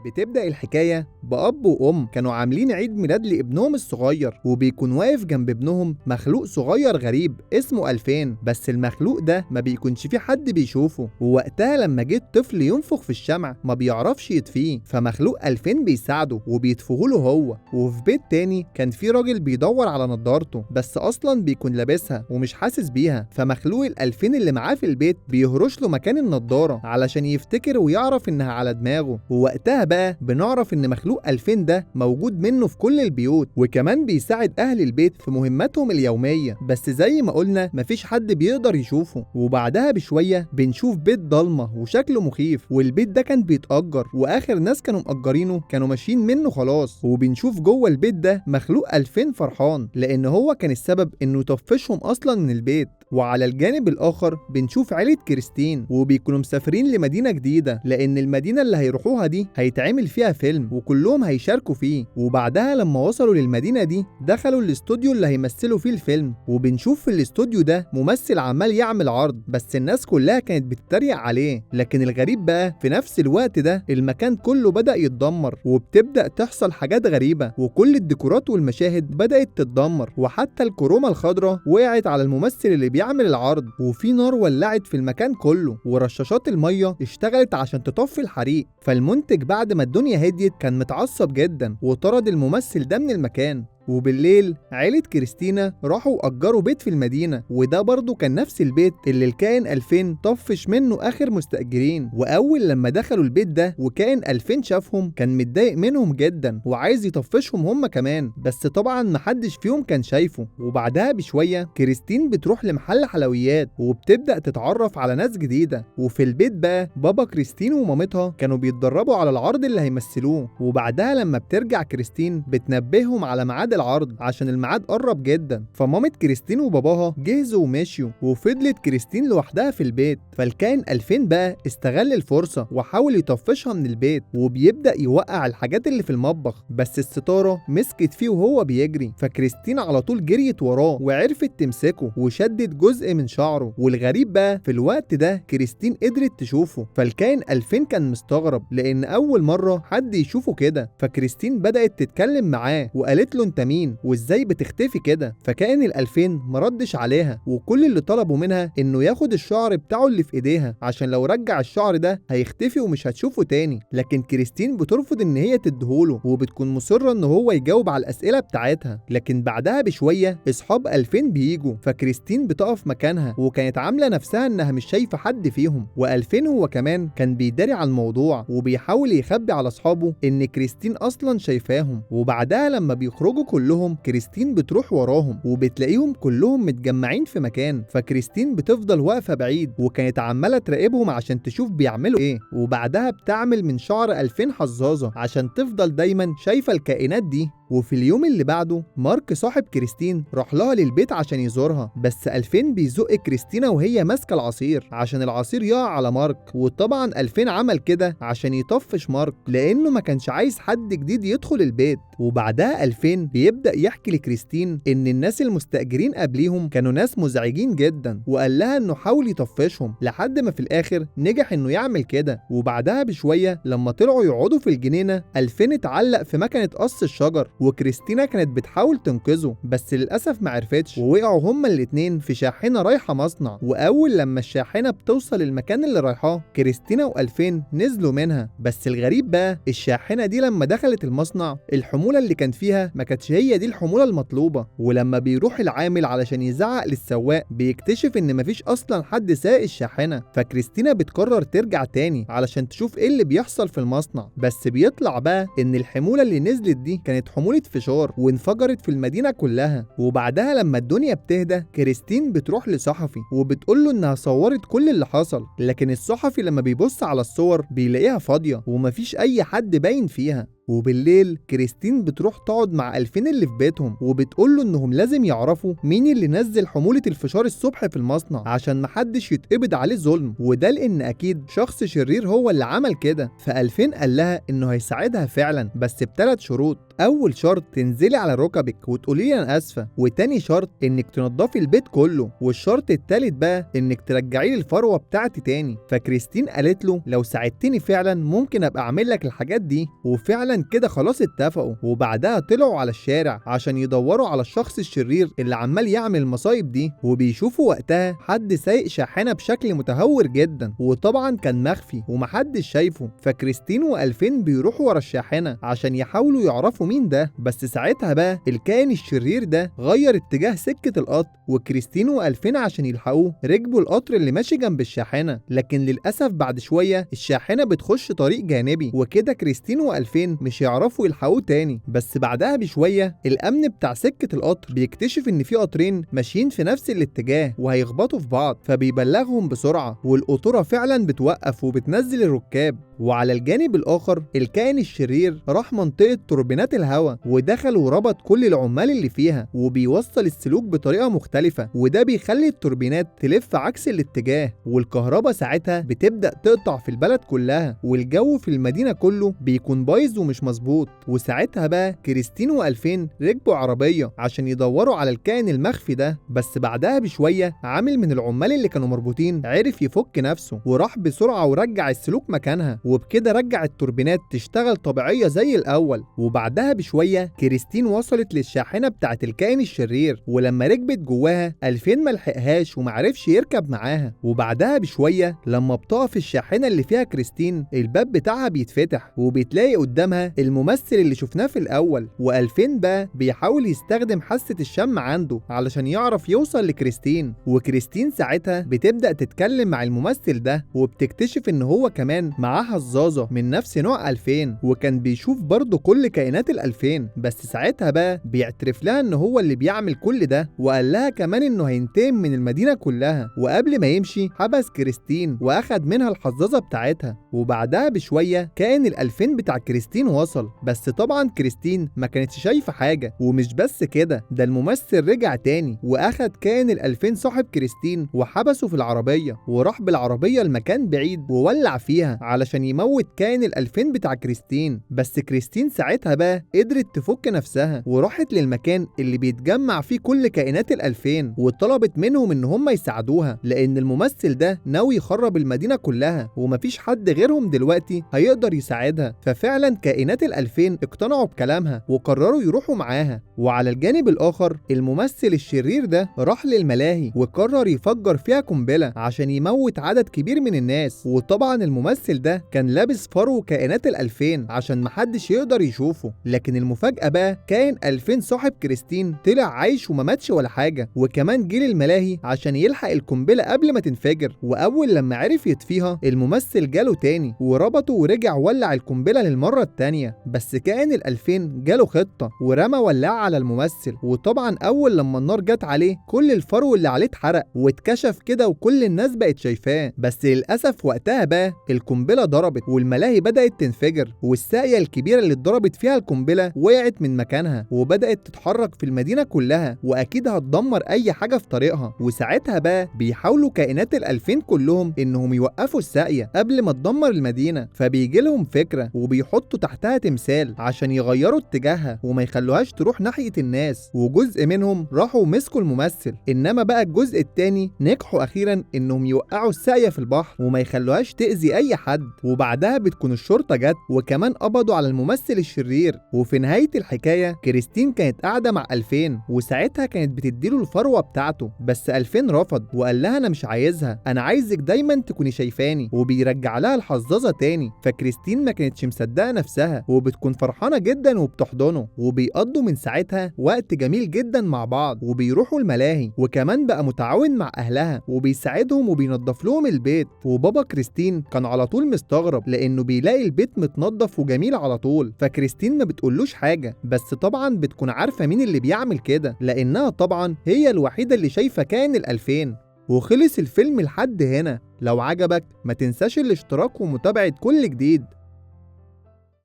بتبدأ الحكاية بأب وأم كانوا عاملين عيد ميلاد لابنهم الصغير، وبيكون واقف جنب ابنهم مخلوق صغير غريب اسمه 2000، بس المخلوق ده ما بيكونش فيه حد بيشوفه. ووقتها لما جه الطفل ينفخ في الشمع ما بيعرفش يطفيه، فمخلوق 2000 بيساعده وبيطفيه له هو. وفي بيت تاني كان في راجل بيدور على نضارته، بس أصلا بيكون لابسها ومش حاسس بيها، فمخلوق ال2000 اللي معاه في البيت بيهرش له مكان النضارة علشان يفتكر ويعرف إنها على دماغه. ووقتها بقى بنعرف إن مخلوق 2000 ده موجود منه في كل البيوت، وكمان بيساعد أهل البيت في مهماتهم اليومية، بس زي ما قلنا مفيش حد بيقدر يشوفه. وبعدها بشوية بنشوف بيت ضلمة وشكله مخيف، والبيت ده كان بيتأجر، وآخر ناس كانوا مأجرينه كانوا ماشيين منه خلاص. وبنشوف جوه البيت ده مخلوق 2000 فرحان لأن هو كان السبب إنه يطفشهم أصلا من البيت. وعلى الجانب الآخر بنشوف عيلة كريستين، وبيكونوا مسافرين لمدينة جديدة لأن المدينة اللي هيروحوها دي هيتعمل فيها فيلم وكلهم هيشاركوا فيه. وبعدها لما وصلوا للمدينة دي دخلوا الاستوديو اللي هيمثلوا فيه الفيلم، وبنشوف في الاستوديو ده ممثل عمال يعمل عرض، بس الناس كلها كانت بتتريق عليه. لكن الغريب بقى في نفس الوقت ده المكان كله بدأ يتدمر، وبتبدأ تحصل حاجات غريبة، وكل الديكورات والمشاهد بدأت تتدمر، وحتى الكرومة الخضراء وقعت على الممثل اللي بيعمل العرض، وفي نار ولعت في المكان كله، ورشاشات المية اشتغلت عشان تطفي الحريق. فالمنتج بعد ما الدنيا هديت كان متعصب جدا وطرد الممثل ده من المكان. وبالليل عيلة كريستينا راحوا أجروا بيت في المدينة، وده برضو كان نفس البيت اللي الكائن 2000 طفش منه آخر مستأجرين. وأول لما دخلوا البيت ده وكائن 2000 شافهم كان متضايق منهم جدا وعايز يطفشهم هم كمان، بس طبعا محدش فيهم كان شايفه. وبعدها بشوية كريستين بتروح لمحل حلويات وبتبدأ تتعرف على ناس جديدة. وفي البيت بقى بابا كريستين ومامتها كانوا بيتدربوا على العرض اللي هيمثلوه. وبعدها لما بترجع كريستين بتنبههم على ميعاد العرض عشان الميعاد قرب جدا، فمامة كريستين وباباها جهزوا ومشيوا، وفضلت كريستين لوحدها في البيت. فالكائن 2000 بقى استغل الفرصة وحاول يطفشها من البيت، وبيبدأ يوقع الحاجات اللي في المطبخ، بس الستارة مسكت فيه وهو بيجري، فكريستين على طول جريت وراه وعرفت تمسكه وشدت جزء من شعره. والغريب بقى في الوقت ده كريستين قدرت تشوفه، فالكائن 2000 كان مستغرب لأن أول مرة حد يشوفه كده. فكريستين بدأت تتكلم معاه وقالت له انت مين وازاي بتختفي كده؟ فكائن ال2000 مردش عليها، وكل اللي طلبوا منها انه ياخد الشعر بتاعه اللي في ايديها عشان لو رجع الشعر ده هيختفي ومش هتشوفه تاني. لكن كريستين بترفض ان هي تديهوله، وبتكون مصرة ان هو يجاوب على الاسئلة بتاعتها. لكن بعدها بشوية اصحاب 2000 بيجوا، فكريستين بتقف مكانها وكانت عاملة نفسها انها مش شايفة حد فيهم. و2000 هو كمان كان بيداري على الموضوع وبيحاول يخبي على اصحابه ان كريستين اصلا شايفاهم. وبعدها لما بيخرجوا كلهم كريستين بتروح وراهم وبتلاقيهم كلهم متجمعين في مكان، فكريستين بتفضل واقفة بعيد وكانت عمالة تراقبهم عشان تشوف بيعملوا ايه. وبعدها بتعمل من شعر 2000 حظاظة عشان تفضل دايما شايفة الكائنات دي. وفي اليوم اللي بعده مارك صاحب كريستين راح لها للبيت عشان يزورها، بس 2000 بيزق كريستينا وهي ماسكه العصير عشان العصير يقع على مارك. وطبعا 2000 عمل كده عشان يطفش مارك لانه ما كانش عايز حد جديد يدخل البيت. وبعدها 2000 بيبدا يحكي لكريستين ان الناس المستاجرين قبليهم كانوا ناس مزعجين جدا، وقال لها انه حاول يطفشهم لحد ما في الاخر نجح انه يعمل كده. وبعدها بشوية لما طلعوا يقعدوا في الجنينة 2000 اتعلق في مكنه قص الشجر، وكريستينا كانت بتحاول تنقذه بس للأسف معرفتش، ووقعوا هما الاتنين في شاحنة رايحة مصنع. وأول لما الشاحنة بتوصل المكان اللي رايحاه كريستينا و2000 نزلوا منها، بس الغريب بقى الشاحنة دي لما دخلت المصنع الحمولة اللي كان فيها ما كانتش هي دي الحمولة المطلوبة. ولما بيروح العامل علشان يزعق للسواق بيكتشف إن مفيش أصلا حد ساق الشاحنة. فكريستينا بتقرر ترجع تاني علشان تشوف إيه اللي بيحصل في المصنع، بس بيطلع بقى إن الحمولة اللي نزلت دي كانت حمولة فشار وانفجرت في المدينة كلها. وبعدها لما الدنيا بتهدى كريستين بتروح لصحفي وبتقول له انها صورت كل اللي حصل، لكن الصحفي لما بيبص على الصور بيلاقيها فاضية ومفيش اي حد باين فيها. وبالليل كريستين بتروح تقعد مع 2000 اللي في بيتهم وبتقول له انهم لازم يعرفوا مين اللي نزل حمولة الفشار الصبح في المصنع عشان محدش يتقبض عليه ظلم، وده لان اكيد شخص شرير هو اللي عمل كده. ف2000 قال لها انه هيساعدها فعلا بس ب3 شروط. اول شرط تنزلي على ركبك وتقولي لي انا اسفه، وتاني شرط انك تنضفي البيت كله، والشرط التالت بقى انك ترجعي لي الفروه بتاعتي تاني. فكريستين قالت له لو ساعدتني فعلا ممكن ابقى اعمل لك الحاجات دي. وفعلا كده خلاص اتفقوا، وبعدها طلعوا على الشارع عشان يدوروا على الشخص الشرير اللي عمال يعمل المصايب دي. وبيشوفوا وقتها حد سايق شاحنة بشكل متهور جدا، وطبعا كان مخفي ومحدش شايفه. فكريستين و2000 بيروحوا ورا الشاحنة عشان يحاولوا يعرفوا مين ده، بس ساعتها بقى الكائن الشرير ده غير اتجاه سكة القطر، وكريستين و2000 عشان يلحقوه ركبوا القطر اللي ماشي جنب الشاحنة، لكن للاسف بعد شوية الشاحنة بتخش طريق جانبي، وكده كريستين و2000 مش يعرفوا يلحقوه تاني. بس بعدها بشوية الامن بتاع سكة القطر بيكتشف ان في قطرين ماشيين في نفس الاتجاه وهيخبطوا في بعض، فبيبلغهم بسرعة، والقطوره فعلا بتوقف وبتنزل الركاب. وعلى الجانب الاخر الكائن الشرير راح منطقة توربينات الهواء ودخل وربط كل العمال اللي فيها، وبيوصل السلوك بطريقة مختلفة، وده بيخلي التوربينات تلف عكس الاتجاه، والكهرباء ساعتها بتبدا تقطع في البلد كلها، والجو في المدينة كله بيكون بايظ ومش مظبوط. وساعتها بقى كريستين و2000 ركبوا عربية عشان يدوروا على الكائن المخفي ده، بس بعدها بشوية عامل من العمال اللي كانوا مربوطين عرف يفك نفسه وراح بسرعة ورجع السلوك مكانها، وبكده رجع التوربينات تشتغل طبيعية زي الاول. وبعدها بشوية كريستين وصلت للشاحنه بتاعه الكائن الشرير، ولما ركبت جواها 2000 ملحقهاش ومعرفش يركب معاها. وبعدها بشوية لما بتقف الشاحنة اللي فيها كريستين الباب بتاعها بيتفتح، وبتلاقي قدامها الممثل اللي شفناه في الاول. و2000 بقى بيحاول يستخدم حاسه الشم عنده علشان يعرف يوصل لكريستين، وكريستين ساعتها بتبدا تتكلم مع الممثل ده، وبتكتشف ان هو كمان معاه حظاظه من نفس نوع 2000، وكان بيشوف برضه كل كائنات ال2000. بس ساعتها بقى بيعترف لها ان هو اللي بيعمل كل ده، وقال لها كمان انه هينتقم من المدينة كلها. وقبل ما يمشي حبس كريستين واخد منها الحظاظه بتاعتها. وبعدها بشوية كائن ال2000 بتاع كريستين وصل، بس طبعا كريستين ما كانتش شايفه حاجة. ومش بس كده، ده الممثل رجع تاني واخد كائن ال2000 صاحب كريستين وحبسه في العربية، وراح بالعربية لمكان بعيد وولع فيها علشان يموت كائن ال2000 بتاع كريستين. بس كريستين ساعتها بقى قدرت تفك نفسها وراحت للمكان اللي بيتجمع فيه كل كائنات ال2000، وطلبت منهم ان هم يساعدوها، لان الممثل ده ناوي يخرب المدينة كلها ومفيش حد غيرهم دلوقتي هيقدر يساعدها. ففعلا كائنات ال2000 اقتنعوا بكلامها وقرروا يروحوا معاها. وعلى الجانب الاخر الممثل الشرير ده راح للملاهي وقرر يفجر فيها قنبلة عشان يموت عدد كبير من الناس. وطبعا الممثل ده كان لابس فرو كائنات ال2000 عشان محدش يقدر يشوفه. لكن المفاجأة بقى كائن 2000 صاحب كريستين طلع عايش وما ماتش ولا حاجة، وكمان جه للملاهي عشان يلحق القنبلة قبل ما تنفجر. وأول لما عرف يطفيها الممثل جاله تاني وربطه ورجع ولع القنبلة للمرة التانية. بس كائن ال2000 جاله خطة ورمى ولاعة على الممثل، وطبعا أول لما النار جت عليه كل الفرو اللي عليه اتحرق واتكشف كده وكل الناس بقت شايفاه. بس للأسف وقتها بقى القنبلة ضربت والملاهي بدأت تنفجر، والساقية الكبيرة اللي اتضربت فيها القنبلة وقعت من مكانها وبدأت تتحرك في المدينة كلها، وأكيد هتدمر أي حاجة في طريقها. وساعتها بقى بيحاولوا كائنات ال2000 كلهم إنهم يوقفوا الساقية قبل ما تدمر المدينة، فبيجي لهم فكرة وبيحطوا تحتها تمثال عشان يغيروا اتجاهها وما يخلوهاش تروح ناحية الناس. وجزء منهم راحوا ومسكوا الممثل، إنما بقى الجزء التاني نجحوا أخيرا إنهم يوقعوا الساقية في البحر وما يخلوهاش تأذي أي حد. وبعدها بتكون الشرطة جت وكمان قبضوا على الممثل الشرير. وفي نهاية الحكاية كريستين كانت قاعدة مع 2000، وساعتها كانت بتديله الفروة بتاعته، بس 2000 رفض وقال لها أنا مش عايزها، أنا عايزك دايما تكوني شايفاني، وبيرجع لها الحظاظة تاني. فكريستين ما كانتش مصدقة نفسها وبتكون فرحانة جدا وبتحضنه، وبيقضوا من ساعتها وقت جميل جدا مع بعض، وبيروحوا الملاهي، وكمان بقى متعاون مع أهلها وبيساعدهم وبينظف لهم البيت. وبابا كريستين كان على طول مستغرب لأنه بيلاقي البيت متنظف وجميل على طول، فكريستين ما بتقولوش حاجة، بس طبعا بتكون عارفة مين اللي بيعمل كده لأنها طبعا هي الوحيدة اللي شايفة كائن ال2000. وخلص الفيلم لحد هنا. لو عجبك ما تنساش الاشتراك ومتابعة كل جديد.